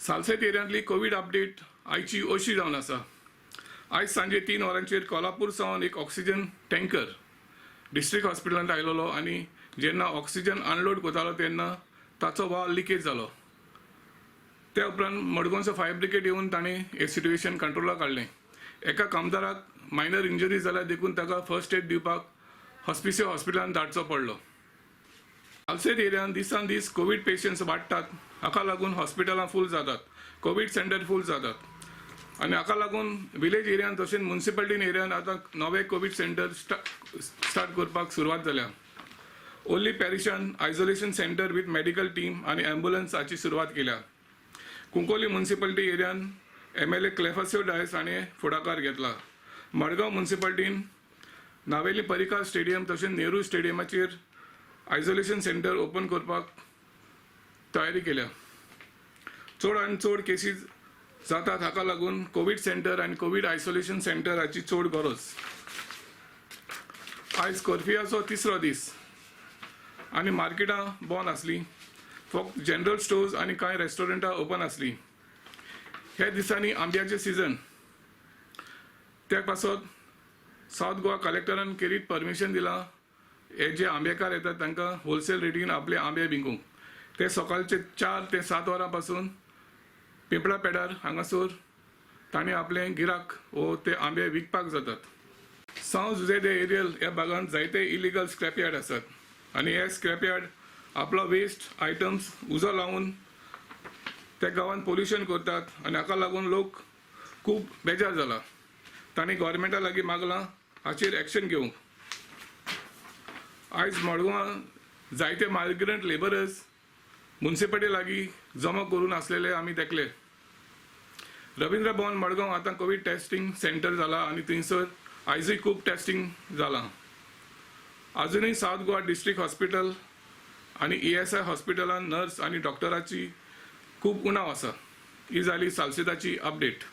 Salcete एरियांतली Covid update आयची अशी जावन आसा. आयज सांजे 3 वरांचेर कोल्हापूर सावन एक ऑक्सिजन टँकर डिस्ट्रिक्ट हॉस्पिटलांत आयलेलो आनी जेन्ना ऑक्सिजन अनलोड करतालो तेन्ना ताचो वाल लिकेज जालो. त्या उपरांत मडगांवचो फायर ब्रिगेड येवन ताणें हें सिट्युएशन कंट्रोलाक हाडलें. एका कामदाराक मायनर इंजरी जाल्या देखून ताका फर्स्ट एड दिवपाक हॉस्पिसियो हॉस्पिटलांत धाडचो पडलो. सालसेत एरियान दिसान दीस कोवीड पेशंट्स वाडटात. हाका लागून हॉस्पिटलां फूल जातात, कोवीड सेंटर फूल जातात आनी हाका लागून विलेज एरियान तशेंच मुन्सिपालिटी एरियान आतां नवे कोवीड सेंटर स्टार्ट करपाक सुरवात जाल्या. ओर्ली पॅरिशान isolation centre with medical team आनी ॲम्ब्युलन्स हाची सुरवात केल्या. कुंकोली मुन्सिपालिटी एरियान एमएलए क्लेफासियो डायस हाणें फुडाकार घेतला. मडगांव मुन्सिपालिटीन नावेली पर्रीकार स्टेडियम तशेंच नेहरू स्टेडियमाचेर आयसोलेशन सेंटर ओपन करपाक तयारी केल्या. चड आनी चड केसीस जातात, हाका लागून कोवीड सेंटर आनी कोवीड आयसोलेशन सेंटर हाची चड गरज. आयज कर्फ्युआचो तिसरो दीस आनी मार्केटां बंद आसलीं. फक्त जनरल स्टोर्स आनी कांय रेस्टॉरंटां ओपन आसलीं. ह्या दिसांनी आंब्याचें सिजन, त्या पासत सावथ गोवा कलेक्टरान खेरीत परमिशन दिलां, हे जे आंबेकार येतात तांकां होलसेल रेटीन आपले आंबे विकूंक. ते सकाळचे 4 ते 7 वरां पासून पिंपळा पेडार हांगासर तांणी आपले गिराक वो ते आंबे विकपाक जातात. सांव जुझे दे एरियल ह्या भागांत जायते इलिगल स्क्रॅपयार्ड आसात आनी हे स्क्रॅपयार्ड आपलो वेस्ट आयटम्स उजो लावन त्या गांवांत पोल्युशन करतात आनी हाका लागून लोक खूब बेजार जाला. तांणी गोवोरमेंटा लागीं मागलां हाचेर एक्शन घेवंक. आयज मडगांवां जायते मायग्रंट लेबरर्स मुन्सिपालिटी लागीं जमा करून आसलेले आमी देखले. रवींद्र भवन मडगांव आतां कोवीड टेस्टिंग सेंटर जाला आनी थंयसर आयजूय खूब टेस्टिंग जालां. अजुनूय सावथ गोवा डिस्ट्रिक्ट हॉस्पिटल आनी ईएसआय हॉस्पिटलान नर्स आनी डॉक्टराची खूब उणाव आसा. ही जाली सालसेताची अपडेट.